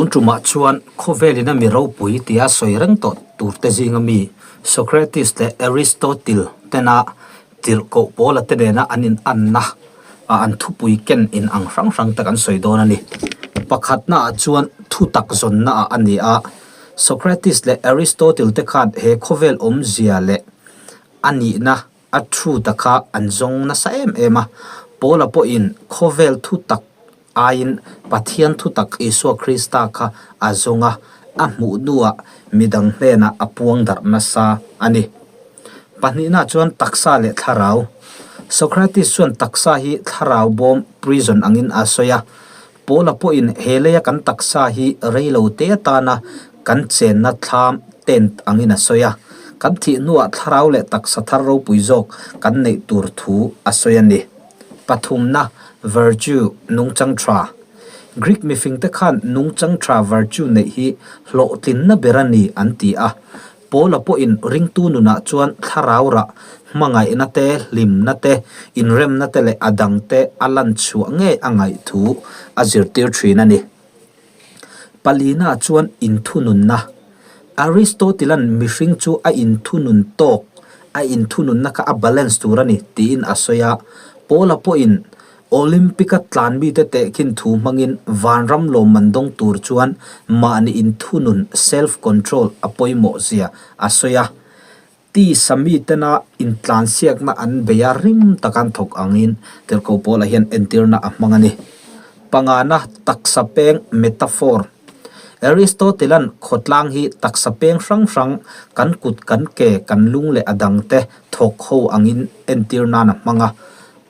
Tun tumah chuan khawvelin a mi ropui tia sawi reng tawh turte zinga mi Socrates leh Aristotle tena tirhkoh pawla te nena an inanna ah an thupui ken in ang hrang hrang te kan sawi dawn a ni. Pakhatna ah chuan thutak zawnna ah a ni a, Socrates leh Aristotle te khan he khawvel awmzia leh a nihna a thu ta kha an zawng nasa em em a, Paula pawhin khawvel thutak aiin Pathian thutak Isua Krista kha a zawng a, a hmuh hnuah midang hnenah a puang darh nasa a ni. Pahnihna chuan taksa leh thlarau. Socrates chuan taksa hi thlarau bawm, prison, angin a sawi a. Paula pawhin he leia kan taksa hi reilo te atana kan chenna thlam, tent, angin a sawi a. Kan thih hnuah thlarau leh taksa thar ropui zawk kan neih tur thu a sawi a ni. Pathumna, virtue, nungchang tha. Greek mifingte khan nungchang tha virtue neih hi hlawhtlinna ber a ni an ti a. Paula pawhin ringtu nunah chuan thlarau rah, hmangaihna te, hlimna te, inremna te leh a dang te a lan chhuah ngei a ngaih thu a zirtir thin a ni. Palina chuan inthununna. Aristotle-a'n mihring chu a inthunun tawk, a inthununna kha a balance tur a ni tiin a sawi a. Paula pawhin Olympic-a tlan mite tehkhin thu hmangin vanram lawmman dawng tur chuan mahni inthunun, self-control, a pawimawh zia a sawi a. Tisa mitena intlansiakna an bei a rim taka an thawk angin Tirhkoh Paula hian entirna a hmang a ni. Pangana taksa peng metaphor. Aristotle-a'n khawtlang hi taksa peng hrang hrang, kan kut, kan ke, kan lung leh a dangte thawk ho angin entir nan a hmang a.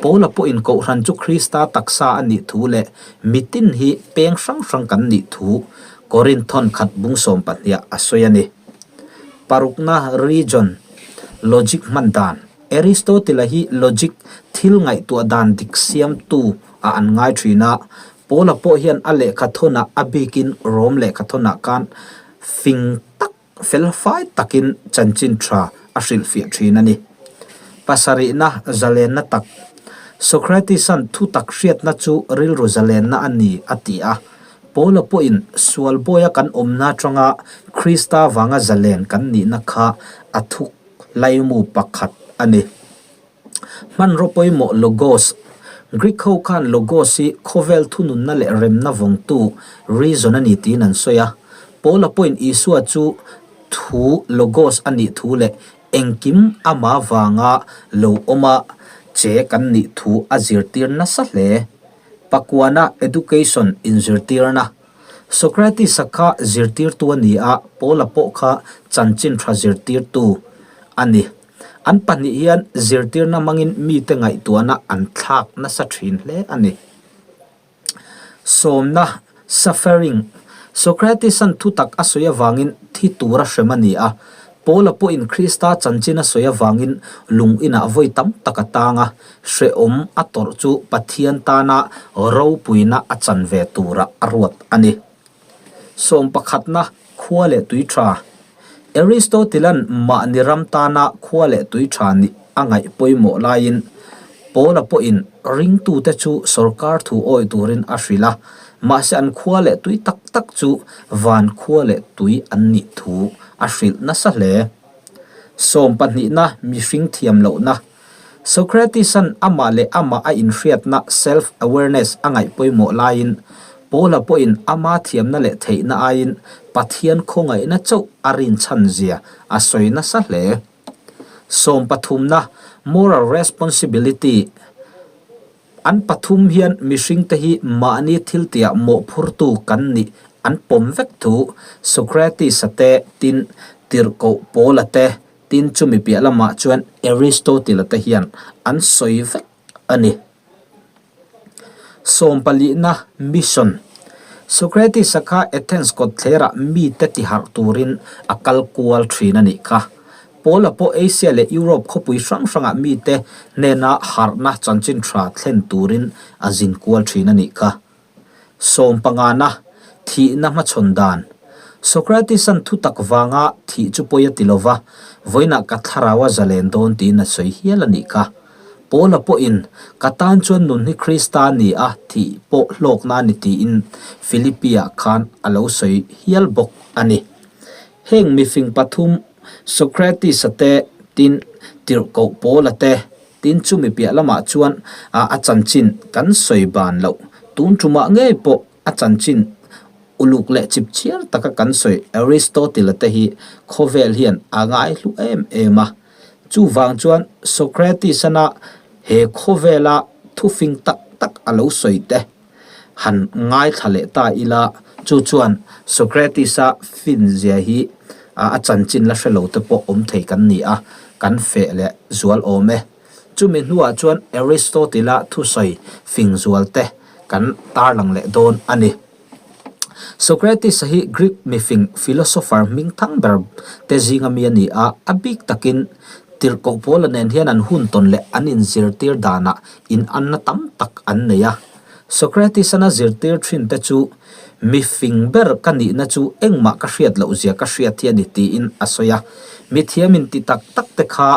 Paula pawhin Kohhran chu Krista taksa a nih thu leh mitin hi peng hrang hrang kan nih thu Korinthon khat bung 12 ah a sawi a ni. Parukna region, Logic hman dan. Aristotle-a hi logic, thil ngaihtuah dan dik siamtu, ah an ngai thin a. Paula pawh hian a lehkhathawnah a bikin Rom lehkhathawnah khan fing tak, felfai takin chanchin tha a hrilhfiah thin a ni. Pasarihna zalenna tak. Socrates-a'n thutak hriatna chu rilru zalenna a ni a ti a. Paula pawhin sual bawia kan awmna atanga Krista vanga zalen kan nihna kha a thuk laimu pakhat a ni. Hmanraw pawimawh Logos, Greek ho khan Logos hi khawvel thununna leh remna vawngtu, reason, a ni tiin an sawi a. Paula pawhin Isua chu thu, Logos, a nih thu leh engkim ama vanga lo awma che kan nih thu a zirtir nasa hle. Pakuana Education inzirtirna. Socrates-a kha zirtirtu a ni a, Paula pawh kha chanchin tha zirtirtu a ni. An pahnih hian zirtirna hmangin mite ngaihtuahna an thlak nasa thin hle a ni. Sawmna, Suffering, Socrates-a'n thutak a sawi avangin thi tura hrem a ni a, Paula pawhin Krista chanchin a sawi avangin lung inah vawi tam tak a tang a, hrehawm a tawrh chu Pathian tana ropuina a chan ve tura a ruat a ni. Sawm pakhatna, Khua leh tui tha. Aristotle-a'n mahni ram tana khua leh tui tha nih a ngaih pawimawh laiin Paula pawhin ringtute chu sorkar thu awih turin a hrilh a, mahse an khua leh tui tak tak chu van khua leh tui an nih thu a hrilh nasa hle. Sawm pahnihna, Mihring thiam lohna. Socrates-a'n amah leh amah a inhriatna, self-awareness, a ngaih pawimawh laiin, Paula pawhin ama thiamna leh theihna aiin Pathian khawngaihna chauh a rinchhan zia a sawi nasa hle. Sawm pathumna, Moral responsibility, An pathum hian mihringte hi mahni thiltiah mawhphurtu kan nih an pawm vek thu Socrates-a te tin Tirhkoh Paula te Tin, chumi piah lamah chuan Aristotle-a te hian an sawi vek a ni. Sawmpalihna Mission Socrates-a kha Athens kawtthlerah mite tiharh turin a kal kual thin a nih kha. Paula pawh Asia leh Europe khawpui hrang hrangah mite hnena harhna chanchin tha thlen turin a zin kual thin a nih kha. Sawmpangana, thihna hmachhawn dan. Socrates-a'n thutak vanga thih chu pawi a ti lo va, vawiinah ka thlarau a zalen dawn tiin a sawi hial a nih kha. Paula pawhin, Ka tan chuan nun hi Krista a ni a, thih pawh hlawkna a ni tiin Philippi-ah khan a lo sawi hial bawk a ni. Heng mifing pathum, Socrates-a te, tin Tirhkoh Paula te, tin chumi piah lamah chuan a chanchin kan sawi ban loh. Tun tumah ngei pawh a chanchin uluk leh chip chhiar taka kan sawi Aristotle-a te hi khawvel hian a ngaihlu em em a. Chuvang chuan Socrates-ana he khawvela thufing tak tak a lo sawi te han ngaithla leh ta ila, chu chuan Socrates-a fin zia hi a chanchin la hre lo te pawh awm thei kan ni a, kan feh leh zual awm e. Chumi hnuah chuan Aristotle-a thusawi fing zual te kan tarlang leh dawn a ni. Socrates-a hi Greek mifing philosopher hming thang ber te zinga mi a ni a, a bik takin tirhkoh Paula nen hian an hun tawn leh an inzirtir danah inanna tam tak an nei a. Socrates-an a zirtir thin te chu Mifing ber ka nihna chu engmah ka hriat loh zia ka hriat hi a ni tiin a sawi a. Mithiam inti tak tak te kha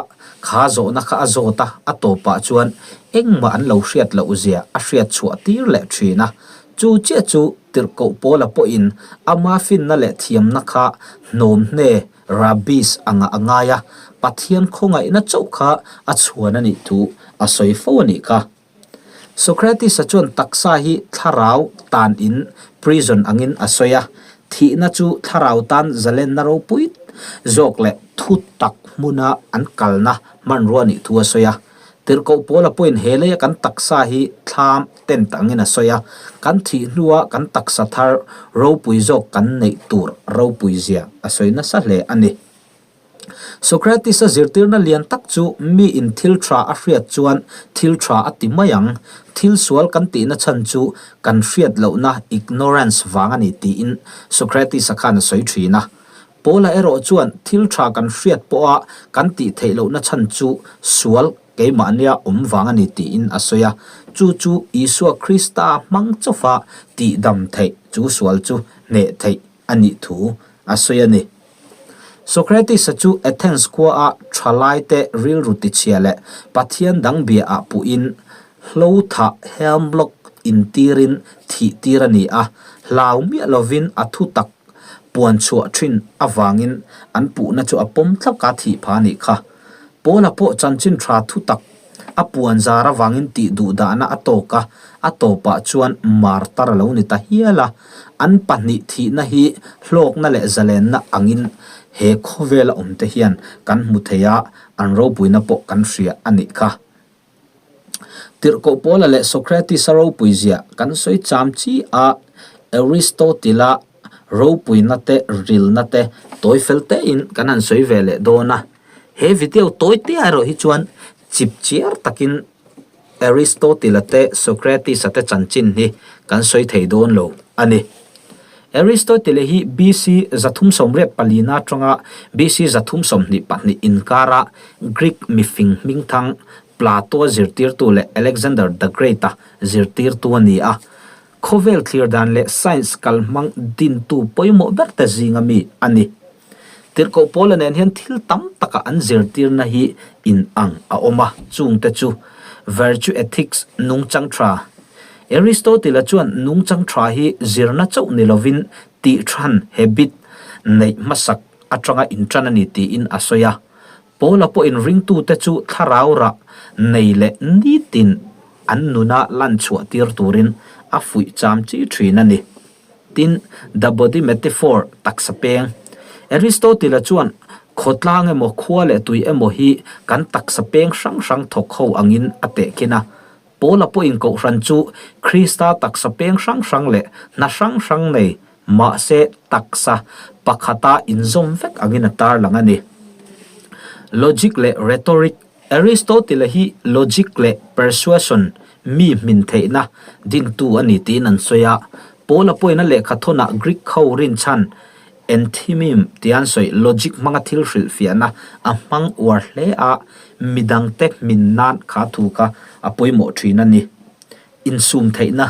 kha zawhna kha a zawt a, a tawpah chuan engmah an lo hriat loh zia a hriat chhuah tir leh thin a. Chu chiah chu Tirhkoh Paula pawhin ama finna leh thiamna kha hnawm hne, rubbish, anga a ngai a, Pathian khawngaihna chauh kha a chhuan a nih thu a sawi fo a nih kha. Socrates-a chuan taksa hi thlarau tan in, prison, angin a sawi a, thihna chu thlarau tan zalenna ropui zawk leh thu tak hmuna an kalna hmanrua nih thu a sawi a. Tirhkoh Paula pawhin he leia kan taksa hi thlam tent angin a sawi a, kan thih hnua kan taksa thar ropui zawk kan neih tur ropui zia a sawi nasa hle a ni. Socrates-a zirtirna lian tak chu miin thil tha a hriat chuan thil tha a ti mai ang, thil sual kan tihna chhan chu kan hriat lohna, ignorance, vang a ni tiin Socrates-a khan a sawi thin a. Paula erawh chuan thil tha kan hriat pawha kan tih theih lohna chhan chu sual keimahnia awm vang a ni tiin a sawi a, chu chu Isua Krista hmang chawfa tihdam theih chu sual chu hneh theih a nih thu a sawi a ni. Socrates-a chu Athens khuaah thalaite rilru tichhia leh pathian dang biaah puhin hlo thah hemlock intirin thih tir a ni a, hlau miah lovin a thu tak puan chhuah thin avangin an puhna chu a pawm thlak a thih phah a nih kha. Paula pawh chanchin tha thu tak a puan zar avangin tih duh dahna a tawk a, a tawpah chuan martar a lo ni ta hial a. An pahnih thihna hi hlawkna leh zalenna angin he khawvela awmte hian kan hmu thei a, an ropuina pawh kan hria a nih kha. Tirhkoh Paula leh Socrates-a ropui zia kan sawi cham chi a, Aristotle-a ropuina te, rilna te tawi fel tein kan han sawi ve leh dawn a. He video tawi te erawh hi chuan chip chiar takin Aristotle-a te Socrates-a te chanchin hi kan sawi thei dawn lo a ni. Aristotle hi BC 384 atanga BC 322 inkara Greek mifing hmingthang Plato-a zirtirtu leh Alexander the Great-a zirtirtu a ni a. Khawvel thlir dan leh science kalhmang dintu pawimawh berte zinga mi a ni. Tirhkoh Paula nen hian thil tam taka an zirtirna hi inang a awm a, chungte chu, Virtue ethics, nungchang tha, Aristotle-a chuan nungchang tha hi zirna chauh ni lovin tih than, habit, neih hmasak atanga intan a ni tiin a sawi a. Paula pawhin ringtute chu thlarau rah nei leh nitin an nuna lan chhuah tir turin a fuih cham chi thin a ni. Tin, The Body Metaphor, taksa peng. Aristotle-a chuan khawtlang emaw khua leh tui emaw hi kan taksa peng hrang hrang thawk ho angin a tehkhin a. Paula pawhin kohhran chu Krista taksa peng hrang hrang leh hna hrang hrang nei, mahse taksa pakhata inzawm vek angin a tarlang a ni. Logic leh Rhetoric, Aristotle-a hi logic leh persuasion, mi hmin theihna, dintu a ni tiin an sawi a. Paula pawhin a lehkha thawnah Greek ho rinchhan Enthymeme tia an sawi logic hmanga thil hrilhfiahna a hmang uar hle a, midangte hmin nan kha thu kha a pawimawh thin a ni. Insum theihna.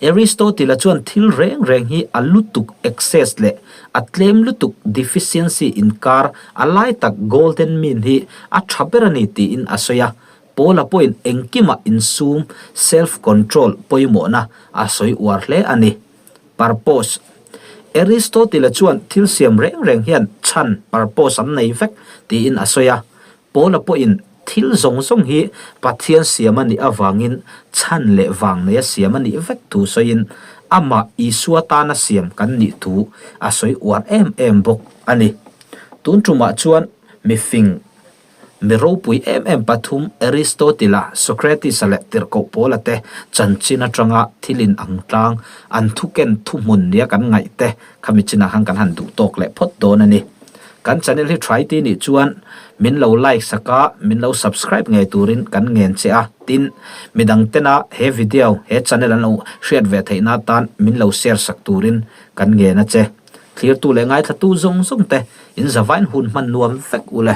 Aristotle-a chuan thil reng reng hi a lutuk, excess, leh a tlem lutuk, deficiency, inkar a lai tak, golden mean, hi a tha ber a ni tiin a sawi a. Paula pawhin engkimah insum, self-control, pawimawhna a sawi uar hle a ni. Purpose, Aristotle-a chuan thil siam reng reng hian chhan, purpose, an nei vek tiin a sawi a. Paula pawhin thil zawng zawng hi Pathian siam a nih avangin chhan leh vang neia siam a nih vek thu sawiin amah Isua tana siam kan nih thu a sawi uar em em bawk a ni. Tun tumah chuan mifing Mi ropui em em pathum Aristotle-a, Socrates-a leh Tirhkoh Paula te chanchin atanga thil in ang tlang, an thuken thuhmun nia kan ngaih te khami chinah khan kan han duh tawk leh phawt dawn a ni. Kan channel hi try ti nih chuan min lo like sak a, min lo subscribe ngei turin kan ngen che a, tin, midang tena he video, he channel an lo hriat ve theihna atan min lo share sak turin kan ngen a che. Thlirtu leh ngaithlatu zawng zawng te in zavain hun hman nuam vek u le.